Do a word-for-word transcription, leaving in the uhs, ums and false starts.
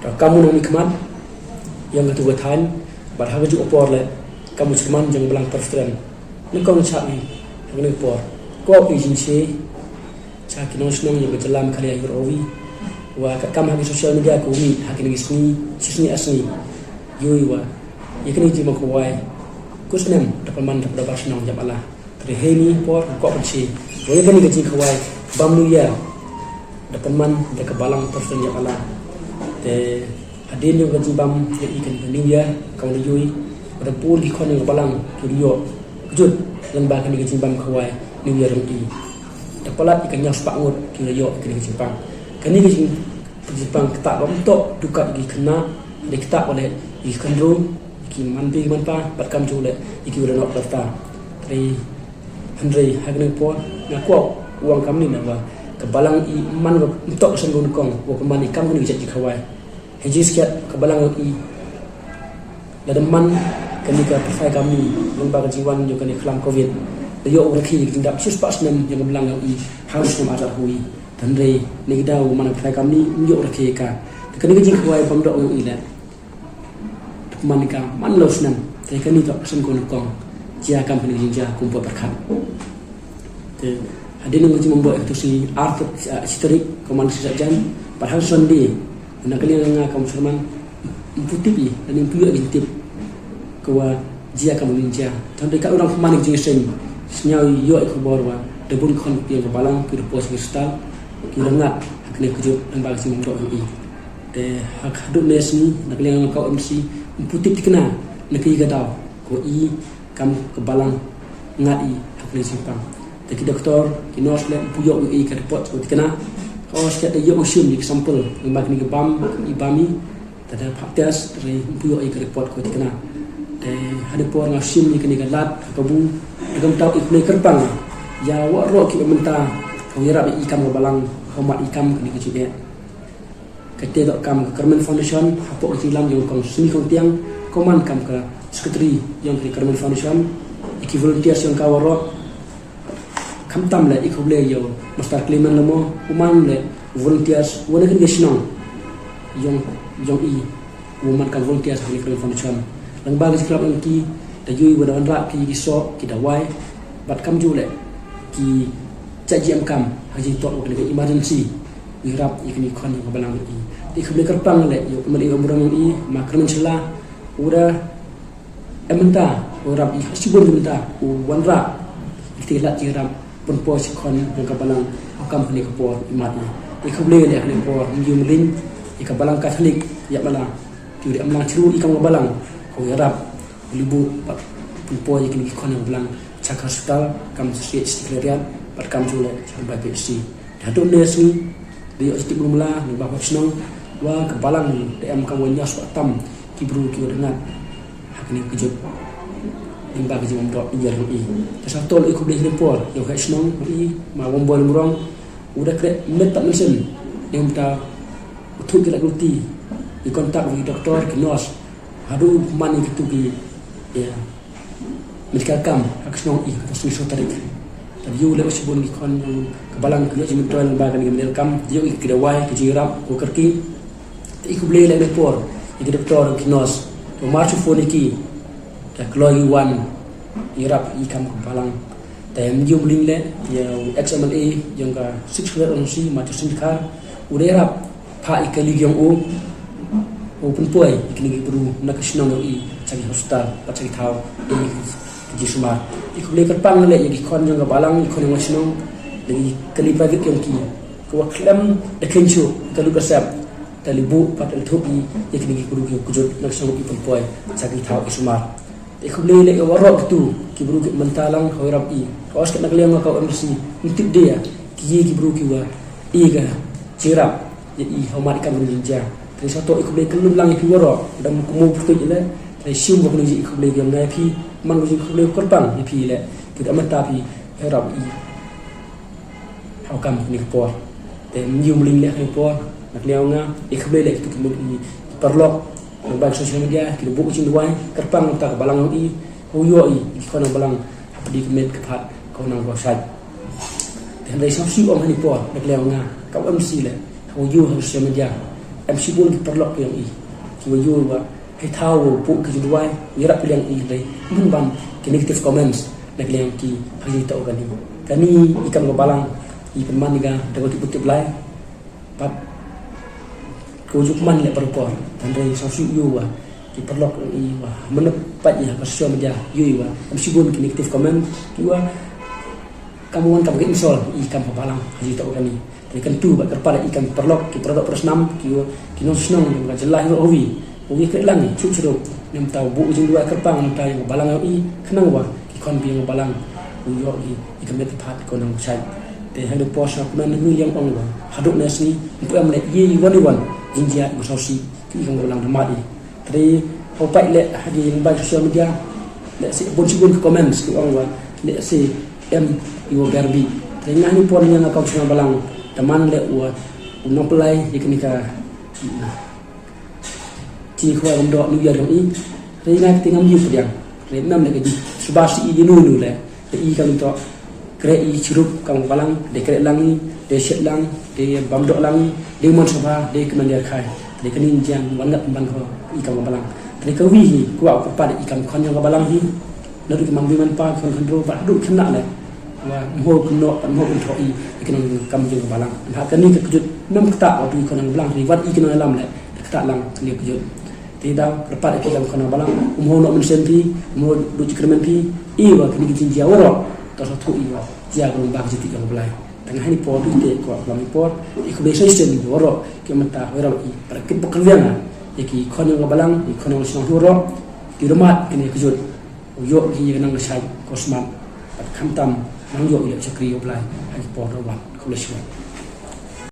Te kam u nongmihkhmat yong katu ka thaiñ, bad ha ka juh ka por le kam u chairman yong ka Balang Presbyterian, nyngkong chah i ha kani ka por. Ko i jingche cha ki nongchnong yong ka jylla Meghalaya hi ruh wi, wa katkam ha ki social media ko mih ha kini ki sngi, chi sngi ar sngi, yoh i wa ya kani ka jingmam khawai kut snem da pynman da pynman da bar snem yap ala. Te heini por ko pynche wa ya kani ka jingkhawai bam New Year da pynman da ka Balang Presbyterian yap ala. Te hadien yong ka jingbam ya i kani ka New Year, ka wa da yoh i wa da bun ki khon yong ka Balang ki da yoh kjut lyngba kani ka jingbam khawai New Year yong i. Da palat i ka ñiaw spah ngut ki da yoh kani ka jingpang. Kani ka jing, ka jingpang kata bam toh du kat i ki khynnah, da kata wa le i ki khynroo, ki man pi ki man pa, bad kamjooh le i ki wa da nok daftar. Te hynrei ha kani ka por nga kwah u ong kamni na wa ka Balang i man wa ym toh ka sien ka nyngkong wa ka man i kam kani ka jait jingkhawai. Hei jingsakhiat ka Balang yong i, lada man kani ka pyrthai kamni lyngba ka jingwan yong kani ka khlam Covid, da yoh u rakhe ka jingdap chi spah snem yong ka Balang yong i ha u snem ar hajar arphaw wi. Te hynrei neini da u man ka pyrthai kamni ym yoh u rakhe ka. Te kani ka jingkhawai bam doh yong i le da pynman ka man la u snem. Te kani toh ka sien ka nyngkong jia kam kani ka jingjia kum u pyrkhat. Te hadien yong ka jingmam bok ya katu sngi ar, ah, chi tarik ka man ka sngi Saitjaiñ, bad ha ka Sunday, na ka liang nga kam u chairman, ym pu tip i, lane ym pu yoh i ka jingtip ka wa jia kam u jingjia. Te hynrei ka u dang pynman i ka jingseng, sñiaw i yoh i khubor wa da bun ki khon yong ka Balang ki da poi cha ki hospital, ki da ngat ha kani ka kjut lyngba ka jingmam doh yong i. Te ha ka haduh ne sngi na ka liang nga kam u M C ym pu tip tikna na ka i ka daw ko i kam ka Balang ngat i ha kani ka jingpang. Te ki doktor, ki nurse le ym pu yoh i ka report ko tikna. Ka o sket da yoh u shim i ka sample lyngba kani ka bam i bam i. Te da phah test, te ym pu yoh i ka report ko tikna. Te hadien por nga shim i kani ka lad ha kabu, da kam tau i kani kyrpang ya waroh ki wa mynta ka wa yarap i kam ka Balang, ka wa mad i kam kani ka jingeh. Kate toh kam ka Kyrmen Foundation, hapoh ka jinglam yong kong Sni Khongtiang, ko man kam ka secretary yong ka Kyrmen Foundation, i ki volunteers yong ka waroh. Khamtam le i khublei ya u Master Clement Lamo, u man le volunteers wa na kani ka chnong yong, yong i, u man kam volunteers ha kani ka Kyrmen Foundation. Lyngba ka jingkyrpang yong ki, da yoh i wa da wanrah ki ki soh, ki dawai, bad kamjooh le ki jait jingem kam ha ka jingtoh wa kani ka emergency. Wa yarap ya kini ki khon yong ka Balang i. Te i khublei kyrpang le ya u M L A wa burom yong i, ma Kyrmen Shylla, u da em mynta u yarap i ha chibun ki mynta, u wanrah i kti lad jingrap pynpoi chi khon yong ka Balang ha kam kani ka por i mad i. Te i khublei le ha kani ka por, ym ju mlien ya ka Balang Katholik yap ala, ki u da em lang chirup i kam ka Balang, ko yarap libuh bad pynpoi ya kini ki khon yong ka Balang cha ka hospital, kam cha C H Secretariat, bad kamjooh le cha Bai P H C. Te haduh ne sngi da yoh i tip u mala na ba hoi chnong wa ka Balang da em kam wa ñiaw spah tam ki bru ki wa da ngat ha kani ka kjut lyngba ka jingmam doh New Year yong i. Te sa tol i khublei ha kani ka por ya u heh chnong i, ma Wamboi Lyngrong, u da kreh met pat mynsiem, em ta u thut ki la gulti i contact wa ki doktor, ki nurse, haduh man i kitu ki, ya, medical camp ha ka chnong i ha ka sngi soo tarik. Te da yoh le u chibun ki khon yong ka Balang ki yoh jingmyntoi lyngba kani ka medical camp, da yoh i ki dawai, ki jingrap, ko kyrkieh. Te i khublei le ha kani ka por ya ki doktor, ki nurse, ko mar chu phone ya ki, te kloi ki wan yarap i kam ka Balang. Te ym ju mlien le ya u ex M L A yong ka Sixth Schedule constituency, ma Justin Dkhar, u da yarap phah i kali yong u, u pynpoi ya kini ki bru na ka chnong yong i cha ki hospital, bad cha ki thaw i ki jingsumar. I khublei kyrpang le ya ki khon yong ka Balang, ki khon yong ka chnong, da ki kali private yong ki, ka wa khlem da kynchu, ka lut ka sep, te libuh bad da thup i ya kini ki bru ki wa kjut na ka chnong i pynpoi cha ki thaw i sumar. Te i khublei le ya waroh kitu ki bru ki mynta lang ka wa yarap i. Ka o sket na ka liang nga ka wa M C, ym tip de ya ki ye ki bru ki wa i ka jingrap ya i ha u mad i kam kani ka jingjia. Te sa toh i khublei kyllup lang ya phi waroh, da kum u pyrtuit le, te shu wa kani ka jing i khublei yong nga ya phi, man ka jing i khublei kyrpang ya phi le, ki da mynta phi yarap i ha u kam kani ka por. Te ym ju mlien le ha kani ka por, na ka liang nga i khublei le kitu ki mut i paralok lyngba ka social media, ki da buh ka jingduwai kyrpang ta ka Balang yong i, ko yoh i ki khon yong ka Balang hapyrdi ka met ka phad, ko nang ko shait. Te hynrei sa shu ong ha kani ka por, na ka liang nga ka wa M C le, ko yoh ha ka social media, Em shibun ki paralok yong i kiwa yoo wa hei thaw wow pooh ki jingduwai, yarap liang i lei, mynban ki negative comments na ka liang ki ha kani toh kani. Kani i kam ka balang i pynman i ka da ka tip u tip lai. Pat ko ju pynman leh barabor. Tangwa sñiawsih yoo wa ki paralok yong i wa mynta pat i ha ka social media yoo i wa em shibun ki negative comment kiwa kam wan kam ka insult i kam ka balang ha kani toh kani. Te kyntu bad kyrpad i kam ki paralok, ki paralok para snam kiwa, ki nongchnong yong ka jylla hi wa u wi, u wi kreh lang i chooh chirup, neibynta u booh jingduwai kyrpang neibynta yong ka balang yong i, khnang wa ki khon ki yong ka balang u yoh i, i ka met ka phad ko nang u chait. Te ha kani por sñiaw kmen na ngi yong ong wa hadooh na sngi ympu em leh ye i wan i wan jingjia iwa sñiawsih ki i kam ka balang da mad i. Te u pait leh ha ki yong bai social media, leh si bun si bun ki comments ki ong wa leh si em iwa ber bih. Te nga ha kani por nga kam chong balang, da man leh wa u nongpynlai ya kani ka chi khwai bam doh New Year yong i. Te nga te ngam yoh pdiang. Te nam leh ka ji suba si i nu nu leh. Te i kam toh kreh i chirup kam ka balang, de kreh lang i, de shet lang, de bam doh lang i, de mon sabha, de kmen de khai. Te kani jiang wan ngat ban ko i kam ka balang. Te ka wi hi kwah u kyrpad i kam khon yong ka balang hi. Nadooh ki man wi man pa, khon khon ro, bad hadooh khynnah leh. Wa mho kynnoh, bad mho kynthoh i, i khnang kam yong ka balang. Ha kani ka kjut nam kata wa du i khon yong ka balang, ri wat i khnang lam leh, kata lang kani ka kjut. Te daw kyrpad i ki kam khon yong ka balang, um ho noh mynsiem phi, um ho du jingkyrmen phi, i wa kani ki jingjia waroh, toh sa thu i wa jia ka long bak jiti yong ka Blai. Tang ha kani por du te ko lam i por, i khublei sa sien waroh, ki mynta waroh i para kit bok kyrwiang. Ya ki khon yong ka balang, i khon yong ka shnong waroh, ki rumat kani ka kjut. U yoh ki ya ka nang ka shait ko smat, bad khamtam nang yoh ya ka chakri u Blai ha ki por da wan. Khublei shibun.